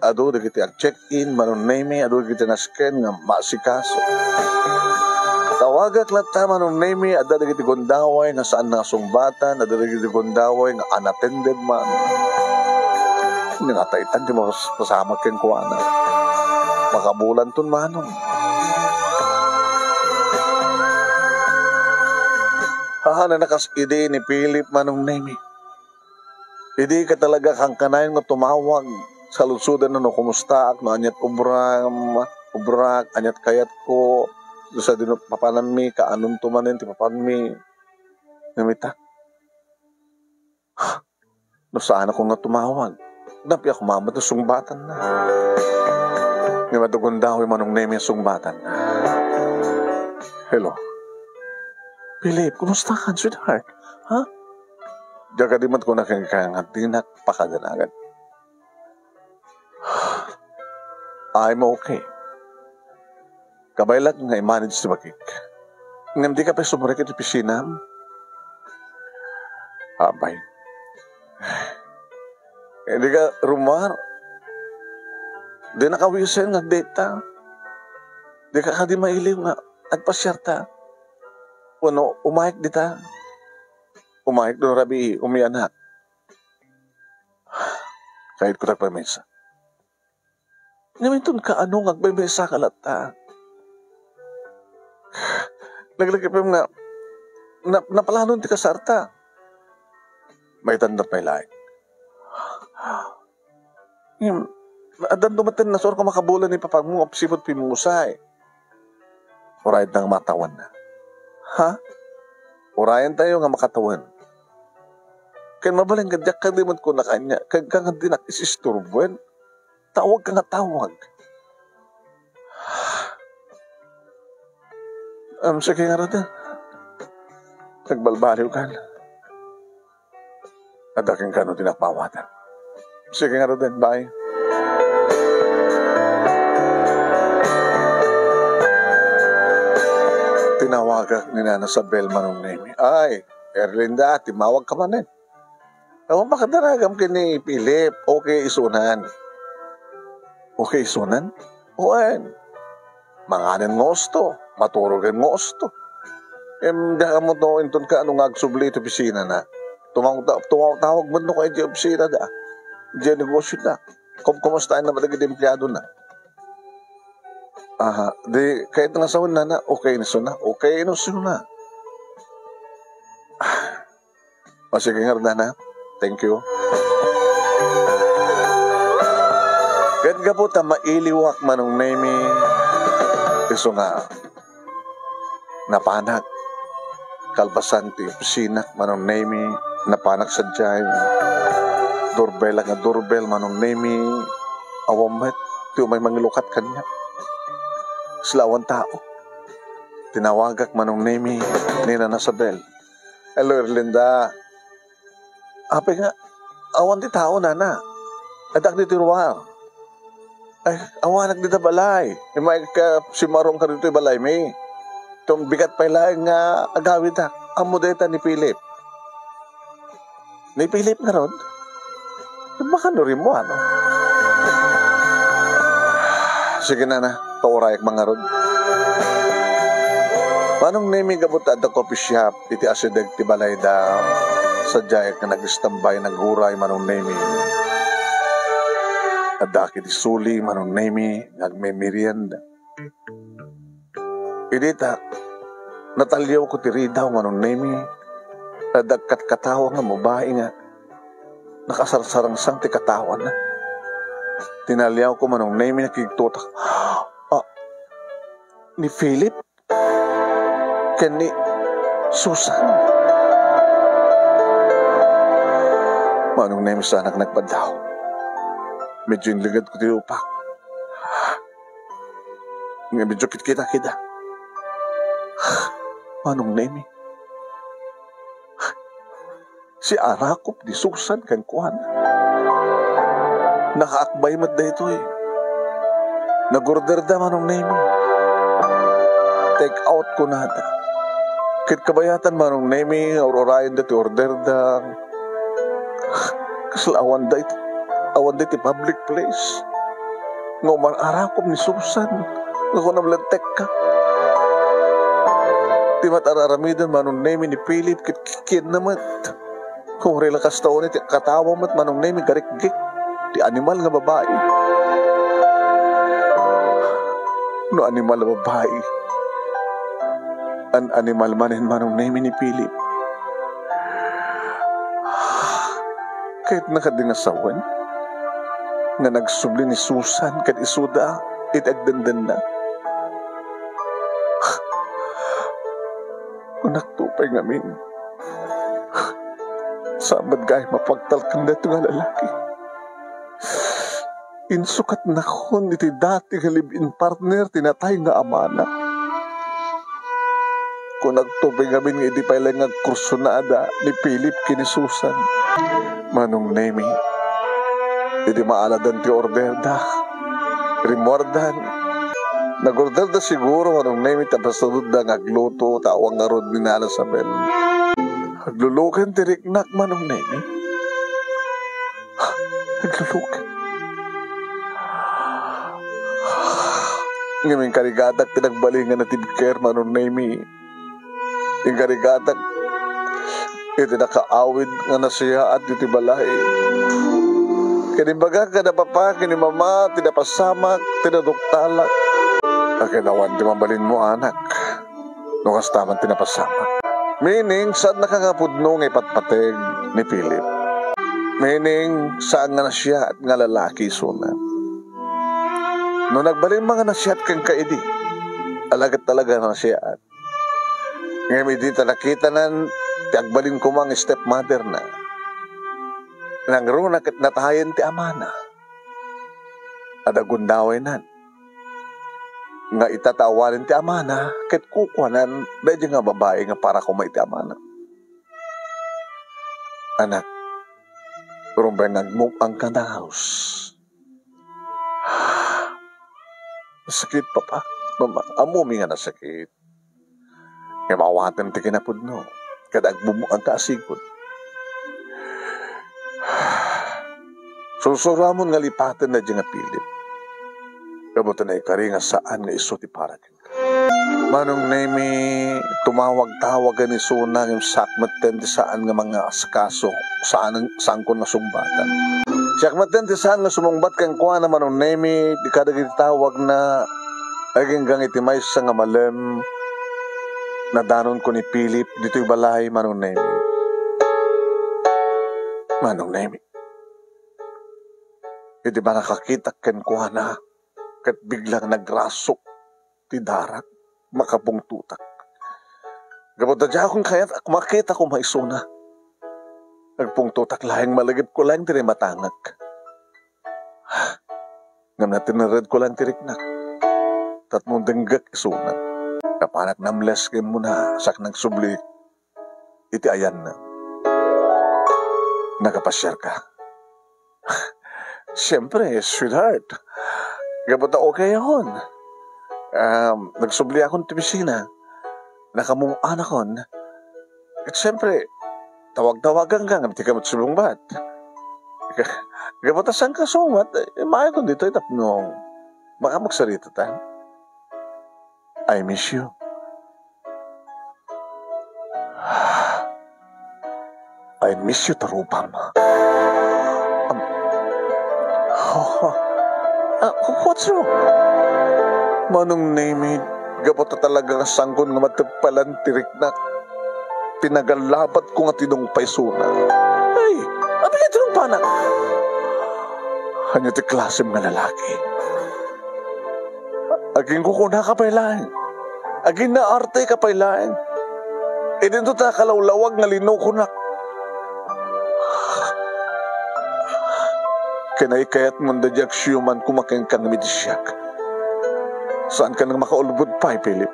Adu dagiti ag-check-in, Manong Nemy, adu dagiti nasken nga maasikaso. Tawagak latta, Manong Nemy, adda dagiti gundaway nga saan nga sungbatan, adda dagiti gundaway nga unattended man. Nga nataytan ti mas-, masamak kenkuana. Makabulanton, Manong. Haanna kas idi ni Philip, Manong Nemy. Idi ka talaga kankanayon nga tumawag, saludsodanna no kumustaak, no aniat obram, obrak, aniat kayatko, no sadino papananmi, kaanonto manen ti papanmi. Ngem ita, no saanakon nga tumawag, napiak met no sungbatanna. Ngem adda gundaway Manong Nemi a sungbatanna. Hello? Philip, kumusta ka, sweetheart? Ha? Diak kadi met kuna kenka nga dinak pakadanagan. I'm okay. Kabay laeng nga i-manage ti bakik. Ngem dika pay sumrek iti opisinam? Apay. Eh, dika rummuar. Dinak awisen nga agdate ta. Dika kadi mailiw nga agpasiarta. Wenno umayek dita. Umayek no rabii, umianak. Kayatko ti agpaymesa. Ngem inton kaano nga agpaymesa ka latta? Naglagipem nga na-, napalanon ti kasarta. Maitandak pay laeng. Ngem, addanto met ti nasuarko a makabulan ni papagmo, apsipud pimusay. Urayen ta nga matawenna. Ha? Urayen tayo nga makatawen. Ken mabalin nga diak kadi met kuna kaniak, kenka nga dinak is-isturbuen. Tawag ka nga tawag. Am, sige ngarud. Nagbalbaliw ka. Adda kenka no dinak maawatan. Sige ngarud, bye. Tinawagak ni Nana Sabel, Manong Nemi. Ay, Erlinda, timawag ka manen. Awan pakadaragam ken ni Philip, okay isunan. Okay isunan? Wen. Manganen nga usto, maturogen nga usto. Em, diak ammo no inton kaano nga agsubli iti opisinana. Tumaw-, tumaw-, tawag met no kay iti opisina da. Iti negosyo da. Kum-, kumustaen na met dagiti empleado na? Aha, di, kayat nga sawen, Nana, okay ni suna. Okay ni suna. O, sige ngarud, Nana. Thank you. Ket gapu ta mailiwak, Manong Nemi, isu nga napanak. Kalpasan ti opisina, Manong Nemi, napanak sadiay. Durbel nga durbel, Manong Nemi. Awan met ti umay mangilukat kaniak. Kasla awan tao. Tinawagak, Manong Nemi, ni Nana Sabel. Hello, Erlinda. Apay nga, awan ti tao, Nana. Addak ditoy ruar. Ay, awanak dita balay. Immay ka, simmaruam ka ditoy balaymi. Tum-, bigat pay laeng nga agawidak. Ammo dayta ni Philip. Ni Philip ngarud? Baka no rimmuar, no? Sige, Nana, paurayak man ngarud. Manong Nemi, gapu ta adda coffee shop iti asideg ti balayda, sadiay nga nag-istambay, naguray, Manong Nemi. Adda ket iti suli, Manong Nemi, nga agmemerienda. Idi ta, nataliawko ti ridaw, Manong Nemi, nga adda katkatawa nga babai nga nakasarsarangsang ti katawana. Tinaliawko, Manong Nemi, nakigtutak. Ah, ni Philip ken ni Susan. Manong Nemi, saanak nagpaddaw. Medyo inligedko ti upak. Nga medyo kitkita-kita. Manong Nemi. Si arakop ni Susan kenkuana. Nakaakbay met daytoy. Nagorderda, Manong Nemi. Take out kunada. Ket kabayatan, Manong Nemi, nga ur-urayenda ti orderda. Kasla awanda iti, awanda iti public place. Nga uman arakop ni Susan. Nga kunam lentekka. Ti mat-ar-aramiden, Manong Nemi, ni Philip ket kikienna met. Kung rila kasta unay ti katawa met, Manong Nemi, garikgik ti animal nga babai. No animal nga babai, an animal manen, Manong Nemi, ni Philip. Kayatna kadi nga sawen nga nagsubli ni Susan ken isuda. iti agdendenna. Kunakto pay ngamin, saan met gayam a pagtalkan daytoy nga lalaki. Insukatnakon iti dati nga live-in partner ti natay nga amana. Kunakto pay ngamin nga idi pay laeng nga agkursunada ni Philip ken ni Susan. Manong Nemi, idi maaladan ti orderda, rimmuardan. Nag-orderda siguro, Manong Nemi, ta pasurotda nga agluto, ta awan ngarud ni Nana Sabel. Agluluken ti riknak, Manong Nemi. Agluluken. Ngem inkarigatak ti nagbalingan a tibker, Manong Nemi. Inkarigatak iti nakaawid nga nasiaat ditoy balay. Ken imbagak kada papa ken ni mama ti napasamak, ti naduktalak. Akin awan ti mabalinmo, anak, no kasta man ti napasamak. Meaning, saannaka nga pudno nga ipatpateg ni Philip. Meaning, saan nga nasiaat nga lalaki isuna. No nagbalinma nga nasiaat kenka idi, alagad talaga nasiaat. Ngem idi ta nakitanan ti agbalin koma nga stepmother na, nangruna ket natayen ti amana. Adda gundawaynan nga ita ta awanen ti amana ket kukuanan daydi nga babai nga para koma iti amana. Anak, rumbeng nga agmug-angka daus. Sakit, Papa. Mama, ammomi nga nasakit. Ngem awatem ti kinapudno, ket agmummuangka a sigud. Sursuramon nga lipaten daydi nga Philip. Gapu ta naikari nga saan nga isu ti para kenka. Manong Nemi, tumawag-tawagen isuna ngem siak metten ti saan nga mangaasikaso, saan, saankon nga sungbatan. Siak metten ti saan nga sumungbat kenkuana, Manong Nemi, ti kadagiti tawagna, agingga iti maysa nga malem, nadanonko ni Philip ditoy balay, Manong Nemi. Manong Nemi. Iti pannakakitak kenkuana, ket biglang nagrasuk ti darak, makapungtotak. Gapu ta diakon kayat a makita koma isuna. Nagpungtotak laeng, malagipko laeng ti namatangak. Ngem natineredko laeng ti riknak tapno denggek isuna. Napanak namles ken muna, siak nagsubli iti ayanna. Nakapasiarka? Siempre, sweetheart. Gapu ta okay akon. Um, nagsubliakon ti opisina. Nakamum-anakon. Ket siempre, tawag-tawaganka ngem dika met sumungbat. Gapu ta saanka sumungbat, eh, immawakon ditoy tapno makapagsaritata. I miss you. I miss you, tarupam. Um, oh, ah, what's wrong? Manong Nemi, gapu ta talaga nga saanko nga mateppelan ti riknak. Pinagalabatko nga tinungpa isuna. Hey, apay nga tinungpanak? Ania ti klasem nga lalaki? Aginkukunaka pay laeng. Aginaarteka pay laeng. Idinto ta nakalawlawag nga linukonak. Kinaykayatmon daydi agsiuman koma kenka ngem iti siak, saanka nga makaulbod pay, Philip.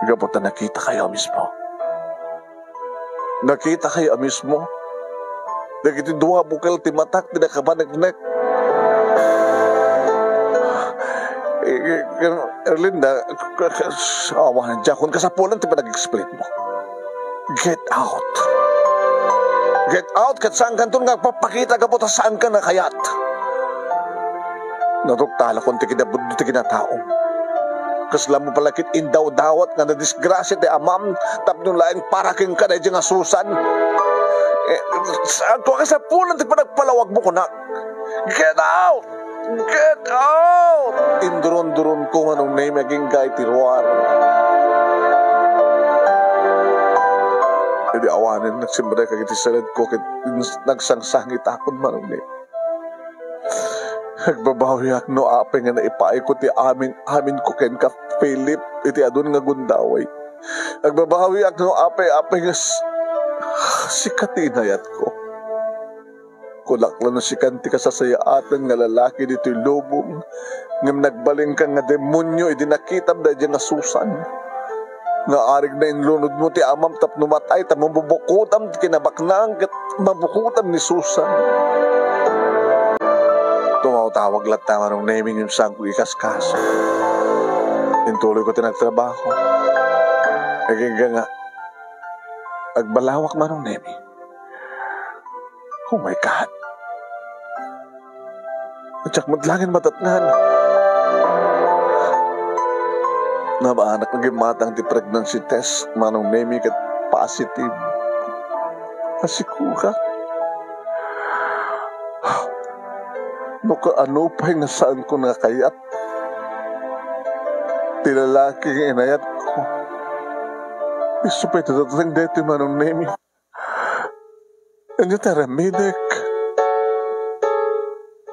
Gapu ta nakitakayo a mismo. Nakitakayo a mismo. Dagiti dua bukel ti matak ti nakapaneknek. Eh, eh, Erlinda, awan, diakon kasapulan ti panag-explain mo. Get out. Get out, ket saankanton nga agpapakita gapu ta saanka nakayat. Naduktalakon ti kinapudno ti kinataom. Kasla mo pala ket indawdawat nga nadisgrasia ti amam tapno laeng para kenka daydi nga Susan. Eh, saanko a kasapulan ti panagpalawag mo kunak. Get out! Get out! Induron-duronko, Manong Nemi, agingga iti ruar. Idi awanen, nagsimrek iti saledko ket ins-, nagsangsangitakon, Manong Nemi. Agbabawiak no apay nga naipaayko ti amin-aminko kenka, Philip, iti adun nga gundaway. Agbabawiak no apay-apay nga s-, sika ti inayatko. Kulak la no sikan ti kasasayaatan nga lalaki ditoy lubong, ngem nagbalinka nga demonio idi nakitam daydiay nga Susan. Nga arig na inlunodmo ti amam tapno matay, ta mabubukodam ti kinabaknang ket mabukodam ni Susan. Tumawtawag latta, Manong Nemi, ngem saanko ikaskaso. Intuloyko ti nagtrabaho. Agingga nga, agbalawak, Manong Nemi. Oh my God! Diak met laeng madatngan. Nabaanak nga gimmatang ti pregnancy test, Manong Nemi, ket positive. Masikugak. No kaano pay nga saanko nga kayat ti lalaki nga inayatko, isu pay ti dateng daytoy, Manong Nemi. Ania ti aramidek?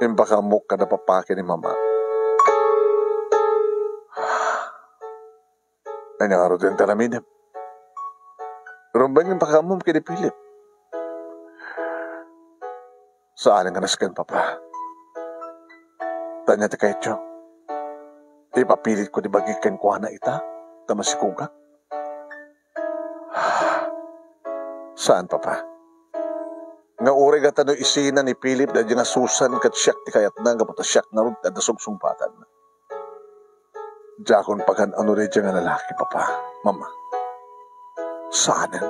Impakaammok kada papa ken ni mama. Ania ngarud ti aramidem? Rumbeng impakaammom ken ni Philip. Saan nga nasken, papa. Ta ania ti kayatyo? Ipapilitko ti bagik kenkuana ita, ta masikugak? Saan, papa. Nga uray gata no isina ni Philip daydiay nga Susan ket siak ti kayatna, gapu ta siak ngarud ti adda sungsungbatanna. Diakon pagan-ano daydiay nga lalaki, papa, mama. Saanen.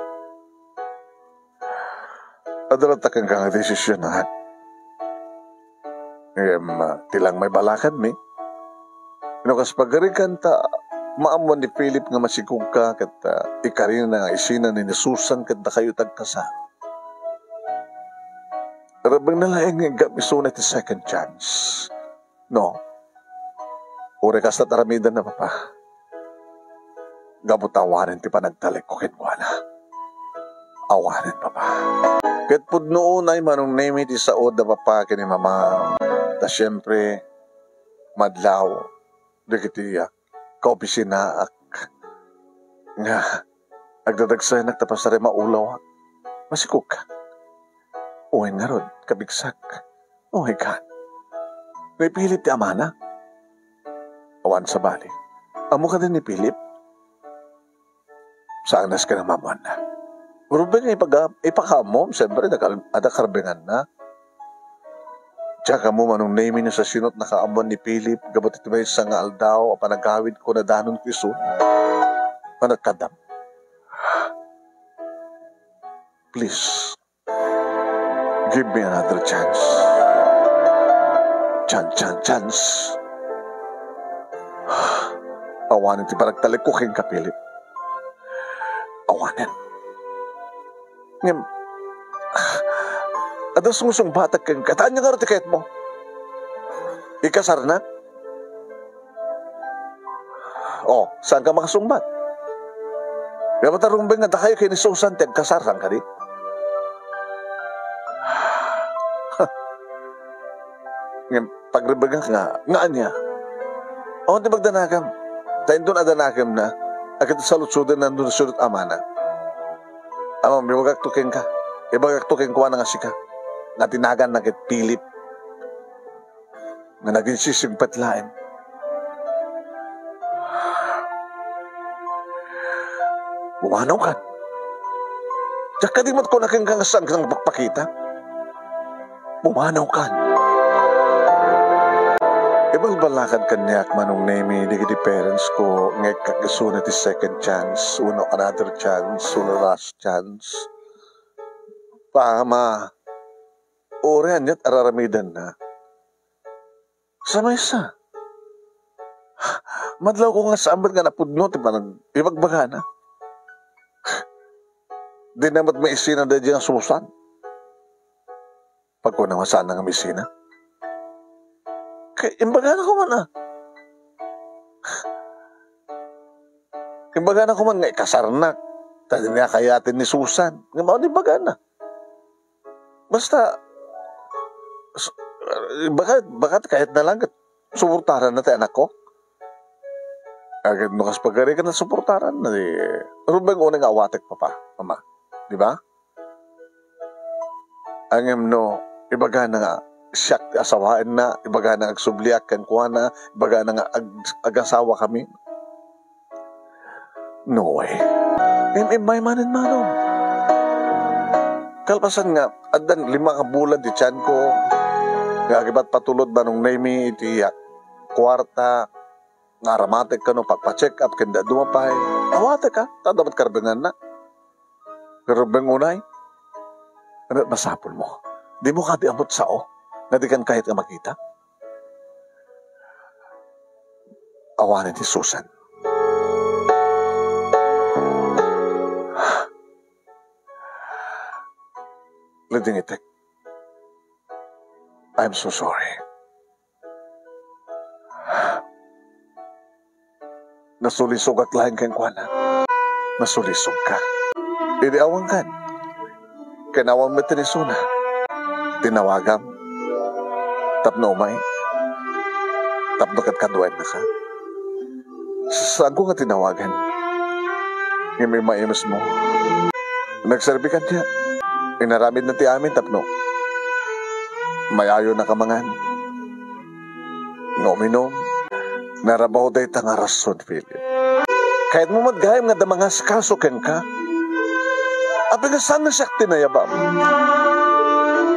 Adda latta kenka nga desisionan. Ngem, ah, ti lang maibalakadmi, no kas pagarigan ta maammuan ni Philip nga masikugka ket, ah, ikarina nga isina ni Susan ket dakayo ti agkasar. Rebbengna laeng nga iggam isuna ti second chance. No? Uray kasta ti aramidenna, papa. Gapu ta awanen ti panagtalekko kenkuana. Awanen, papa. Ket pudno unay, Manong Nemi, ti saoda, papa, ken ni mama. Ta siempre, madlaw, dagiti, ah, kaopisinaak nga agdadagsenak ta pasarem a ulawak. Masikugka. Wen ngarud, kabigsak. Oh my God. Ni Philip ti amana? Awan sabali. Ammo kadi ni Philip? Saan nasken a maammuanna? Rumbeng nga ipaga-, ipakaammom, siyempre, adda kal-, adda karbenganna. Diak ammo, Manong Nemi, no sasino ti nakaammuan ni Philip gapu ti maysa nga aldaw a panagawidko, nadanonko isuna. Manatkadam. Please. Give me another chance. Chan, chan, chance. Awanen ti panagtalekko kenka, Philip. Awanen. Ngem, adda sungsungbatak kenka. Ta ania ngarud ti kayatmo? Ikasarnak? Oh, saanka makasungbat? Gapu ta rumbeng nga dakayo ken ni Susan ti agkasar, saan kadi? Ngem pagrebengak nga, nga ania? Awan ti magdanagam. Ta inton a danagemna, a ket saludsodenna no sino ti amana. Ammom, ibagakto kenka. Ibagakto kenkuana nga sika. Nga ti naganna ket Philip. Nga nagin sisigpet laeng. Pumanawkan. Diak kadi met kuna kenka nga saanka nga pakpakita. Pumanawkan. Ibalbalakad kaniak, Manong Nemi, dagiti parents ko nga ikkak isuna ti second chance, wenno another chance, wenno last chance. Pa, ma, uray aniat araramidenna. Sa maysa, madlawko nga saan met nga napudno ti panag-, ibagbagana. Dina met maisina daydiay nga Susan. Pagkuna nga saan nga maisina. Kay imbagana ko man, ah. Imbagana ko man nga ikasarnak. Ta dina kayaten ni Susan. Nga mao ni imbagana. Basta, s-, Baka, baka kayatna lang ket suportaranna ti anakko. Agad no kas pagarikan na suportaran, di, rumbeng unay nga awatek, papa, mama. Di ba? Ngem no, ibagana nga siak ti asawaenna, ibagana nga agsubliak kenkuana, ibagana nga ag-, agasawakami. No way. Im-, immay manen, manong. Kalpasan nga, addan lima ka bulan ti tiyanko, nga agipatpatulod, Manong Nemi, iti, ah, kuarta, nga aramatek kano pagpa-check up ken dadduma pay. Awatek, a, ta adda met karbenganna. Pero rumbeng unay, ano masapulmo? Dimo kadi ammot sao nga dikan kayat nga makita? Awanen ti Susan. Ledingitek. I'm so sorry. Nasulisogak laeng kenkuana. Nasulisogka. Idi awankan, ken awan met ti isuna, tinawagam tapno umay, tapno ket kaduaennaka. Saanko nga tinawagan. Ngem immaimesmo. Nagserbi kaniak. Inaramidna ti amin tapno mayayonaka mangan. Nga uminom. Narabaw dayta nga rason, Philip. Kayatmo met gayam nga adda mangasikaso kenka. Apay nga saan nga siak ti nayabam?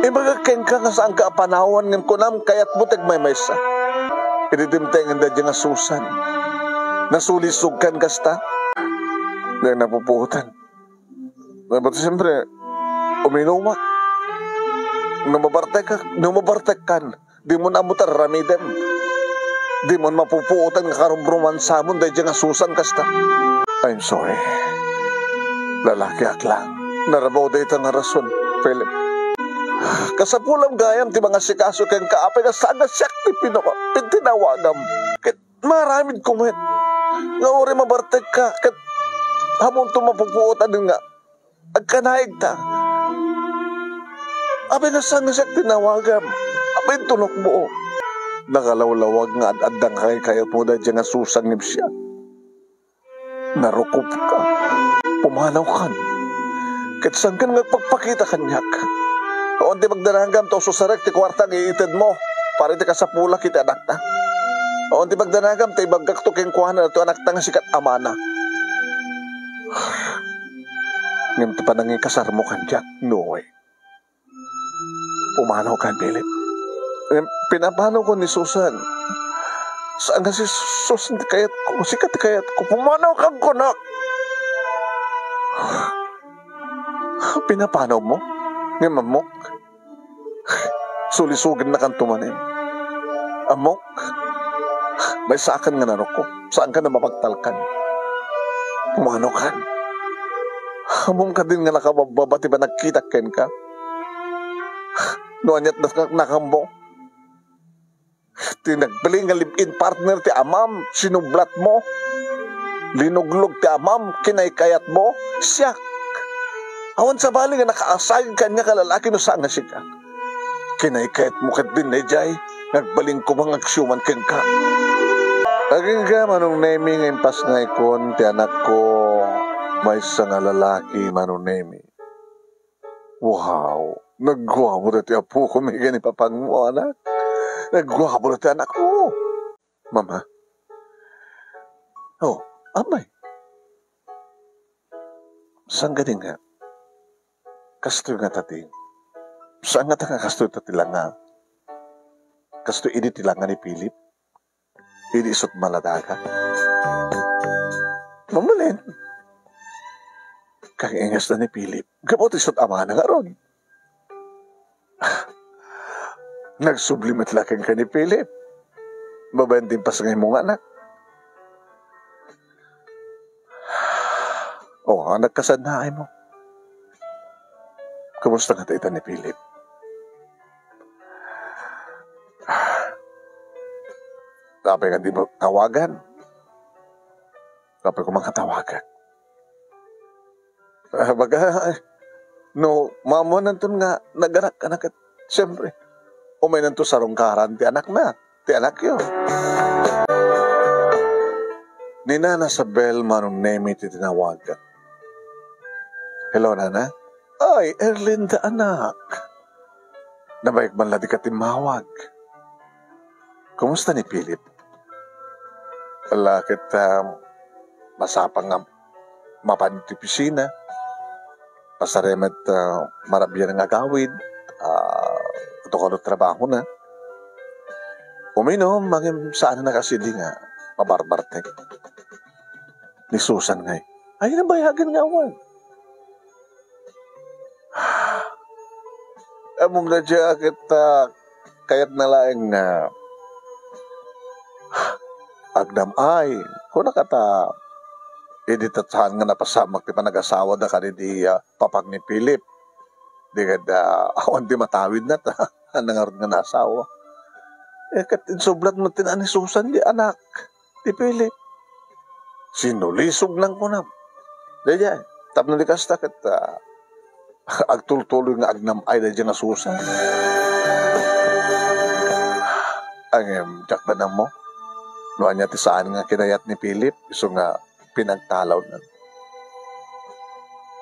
Imbagak kenka nga saanka a panawan ngem kunam kayatmo ti agmaymaysa. Idi dimtengen daydiay nga Susan, nasulisogkan kasta. Dayta napupuotan. Dapat siyempre, uminumak. No mabartek, no mabartekkan, di mo na ammo ti aramidem. Di mo mapupuotan nga karumrumansamon daydiay nga Susan kasta. I'm sorry. Lalakiak lang. Narabaw dayta nga rason, Philip. Kasapulam gayam ti mangasikaso kenka, apay nga saan nga siak ti pino-, ti tinawagam. Ket maaramidko met nga uray mabartekka, ket ammonto mapupuotan nga agkanaigta. Apay nga saan nga siak tinawagam? Apay intulokmo? Nakalawlawag nga ad-addang kaykayatmo daydiay nga Susan ngem siak. Narukopka. Pumanawkan. Ket saankan nga agpakpakita kaniak? Awan ti pagdanagam ta ususarek ti kuarta nga iitedmo para iti kasapulak iti anakta. Awan ti pagdanagam ta ibaggakto kenkuana datoy anakta nga sikat amana. Ngem ti panangikasarmo kaniak, no way. Pumanawkan, Philip. Ngem pinapanawko ni Susan. Saan nga si Susan ti kayatko, sika ti kayatko. Pumanawkan kunak. Pinapanawmo? Ngem ammok, sulisogennakanto manen. Ammok, maysakan nga narukop. Saankan a mapagtalkan. Pumanawkan. Ammom kadin nga nakababbaba ti panagkitak kenka. No aniat naknaknakmo. Ti nagbalin nga live-in partner ti amam, sinublatmo. Linuglog ti amam, kinaykayatmo, siak. Awan sabali nga nakaasagid kaniak a lalaki no saan nga sika. Kinaykayatmo ket din daydiay, nagbalin koma nga agsiuman kenka. Agingga, Manong Nemi, nga impas nga ikon ti anakko, maysa nga lalaki, Manong Nemi. Wow! Nagguapo daytoy apokon, ken ni papangmo, anak. Nagguapo daytoy anakmo. Mama. Oh, amay. Saan nga di nga? Kastoy nga ta ti. Saan nga ta nga kastoy ta ti langa? Kastoy idi ti langa ni Philip? Idi isut' maladaga. Mabalin. Kang-ingas na ni Philip. Gapu ti isut' amana ngarud. Nagsubli met la kenka ni Philip. Babaen ti impas nga imo nga anak. Oh, anak, kasannaay mo. Kumusta nga dayta ni Philip? Apay nga di mo tawagan? Apay ko makatawagan? Ah, baga, no, maammuananton nga naganak ka na ket, siyempre, Umaynanto sarungkaran ti anakna, ti anakyo. Ni Nana Sabel Manong Nemi ti tinawag. "Hello, Nana." "Ay, Erlinda, anak. Nabayag man la dika timmawag. Kumusta ni Philip?" "Ala ket, ah, masapang nga mapan ti opisina. Pasarem met, ah, marabian nga agawid, ah, tukalo trabahona. Uminom, ngem saan a nakasidi nga mabarbartek." Ni Susan ngay, "Ay, nabayagan nga awan." Ammom na dia ket, ah, kayatna laeng nga agnam-ay. Kunak ta, idi ta saan nga napasamak ti panagasawada kadidi, ah, papag ni Philip. Di kad, ah, awan ti matawidna ta, ania ngarud nga naasawa. Eh, ket insublat met ti naan ni Susan di anak ti Philip. Sinulisog lang kunam. Daydiay, tapno di kasta ket, ah, agtultuloy nga agnam-ay daydiay nga Susan. Ngem, diak met ammo no ania ti saan nga kinayat ni Philip, isu nga pinagtalawnan.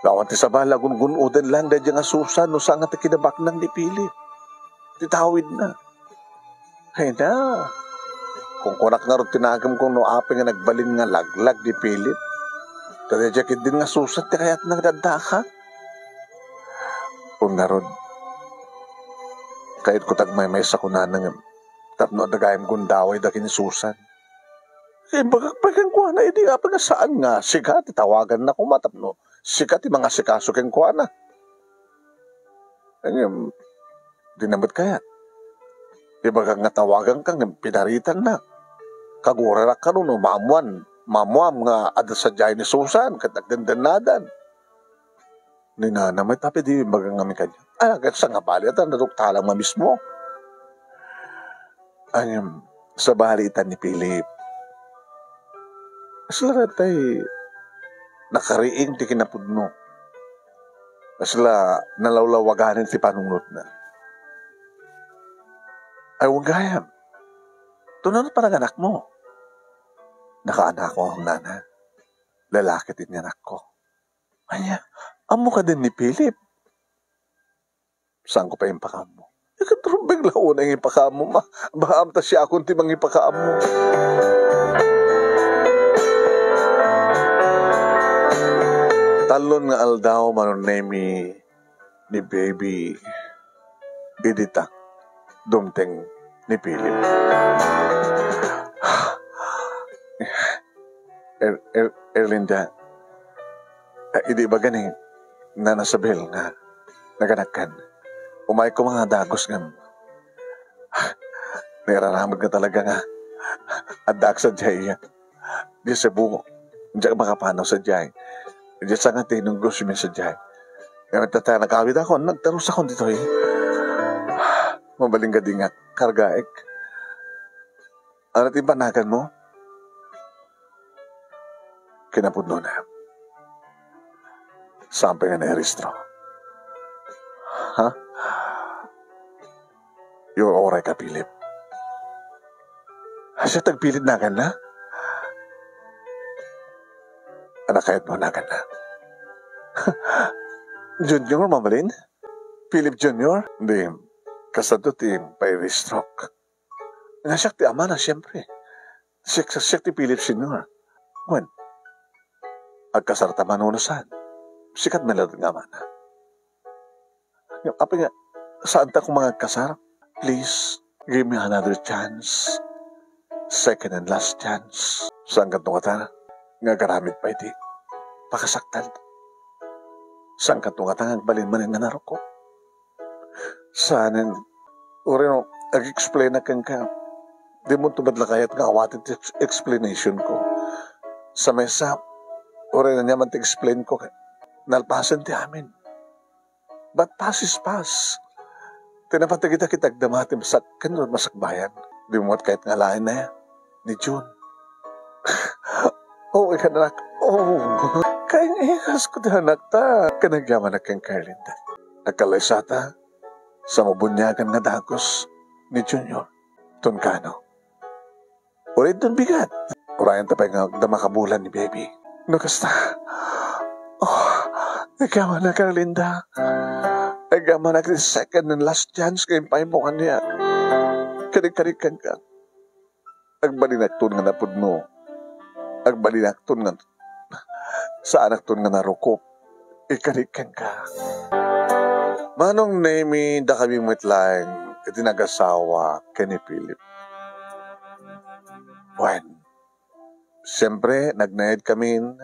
Awan ti sabali a gungun-oden lang daydiay nga Susan no saan nga ti kinabaknang ni Philip ti tawidna. Ay na, kunkunak ngarud ti nakemko no apay nga nagbalin nga laglag ni Philip. Ta daydiay ketdin nga Susan ti kayatna nga addaak. Wen ngarud, kayatko ti agmaymaysa kunana ngem tapno adda gayam gundawayda ken ni Susan. Imbagak pay kenkuana idi apay nga saan nga sika ti tawaganna koma tapno sika ti mangasikaso kenkuana. Ngem, dina met kayat. Ibagak nga tawaganka ngem pinaritannak. Kagurarak kano no maammuan, maammuam nga adda sadiay ni Susan ket nagdendennadan. Ni Nana met, apay di imbaga ngamin kaniak? Ah, ket sangabali, ata naduktalam nga mismo. Ngem, sabali ita ni Philip. Kasla tay nakariing ti kinapudno. Kasla nalawlawaganen ti panunotna. Ay, wen gayam. Tuno no pananganakmo? Nakaanakon, Nana. Lalaki ti inanakko. Ania, ammo kadin ni Philip? Saanko pay impakaammo. Ikat rumbeng la unay nga impakaammo, ma. Baam ta siakon ti mangipakaammo. Tallon nga aldaw, Manong Nemi, ni baby, idi ta dumteng ni Philip. Er-, Er-, Erlinda, ah, idi ibaga ni Nana Sabel nga naganakkan, umayko nga dagus ngem nairaramid nga talaga nga addaak sadiay. Di Cebu, diak makapanaw sadiay. Di sa nga tinunggo simi sadiay. Ngem tatta, nagawidakon, nagtarusakon ditoy. Mabalin kadi nga kargaek. Ano ti panaganmo? Kinapudnona, saan pay nga nairehistro. Ha? Uray ka, Philip. Siak ti agpilit naganna? Ania kayatmo naganna? Junior, mabalin? Philip Junior? Di, kasadto ti pairehistrok. Nga siak ti amana, siempre. Siak, siak ti Philip Senior. Wen, agkasarta man wenno saan, siak met laeng nga amana. Apay nga, saanta koma nga agkasar? Please, give me another chance. Second and last chance. Saan kanto ngata nga agaramid pay ti pakasaktan? Saan kanto ngata nga agbalin manen nga narukop? Saanen, uray no, ag-explainak kenka. Dimonto met la kayat nga awaten ti ex-, explanation ko. Sa maysa, uray ania man ti explain ko, nalpasen ti amin. But past is past. Ti napateg ita ket agdama ti masak-, ken masakbayan. Dimo met kayat nga alaen ni June. Oh, ikanak. Oh, kaingakas ko ti anakta. Ken agyamanak kenka, Erlinda. Agkallaysata, sa mabuniagan nga dagus, ni Junior. Tungkano? Uray ton bigat. Urayenta pay nga agdama kabulan ni Baby. No kasta, oh, agyaman na, Carlinda. Agyaman na ti second and last chance nga impaaymo kaniak. Kadikadikkan ka. Agbalinakton nga napudno. Agbalinakton nga saanakton nga narukop. Ikadikkan ka. Manong Nemi, dakami met laeng iti nagasawa ken ni Philip. Wen, siempre, nagnaed kamin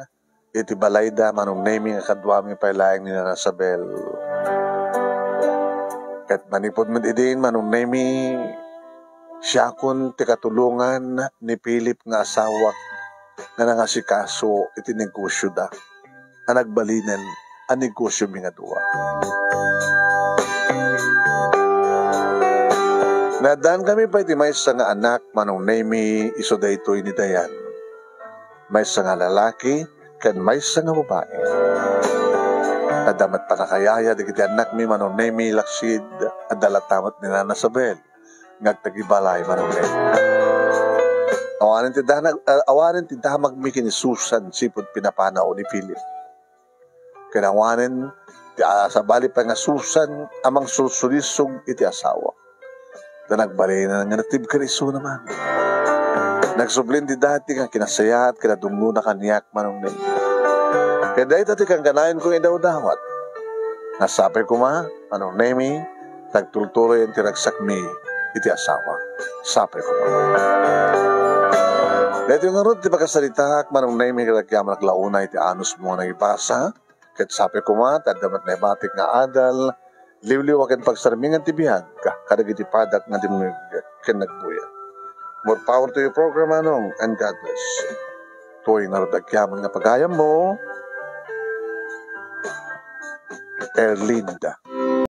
iti balayda, Manong Nemi, nga kaduami pay laeng ni Nana Sabel. Ket manipud met idin, Manong Nemi, siakon ti katulongan ni Philip nga asawak nga nangasikaso iti negosioda a nagbalinen a negosio mi nga dua. Naaddankami pay ti maysa nga anak, Manong Nemi, isu daytoy ni Dayan. Maysa nga lalaki ken maysa nga babai. Adda met pannakayaya dagiti annakmi, Manong Nemi, laksid, adda latta met ni Nana Sabel nga agtagibalay, Manong Nemi. Awanen ti danag-, ah, awanen ti damagmi ken ni Susan sipud pinapanaw ni Philip. Ken awanen ti, ah, sabali pay nga Susan a mangsursulisog iti asawa. Ta nagbalinen nga natibker isuna man. Nagsublin ti dati nga kinasayaat ken nadungngona kaniak, Manong Nemi. Ket dayta ti kankanayon kong idawdawat. Nga sapay koma, Manong Nemi, tagtultuloyen ti ragsakmi iti asawa. Sapay koma. Daytoy ngarud ti pakasaritaak, Manong Nemi, ket agyamanak la unay iti anusmo nga nangibasa. Ket sapay koma, ta adda met naibatik nga adal, liwliwa ken pagsarmingan ti biag kadagiti padak nga dimngeg ken nagbuya. More power to your program, Manong, and God bless. Toy ngarud agyaman nga pagayammo, Erlinda.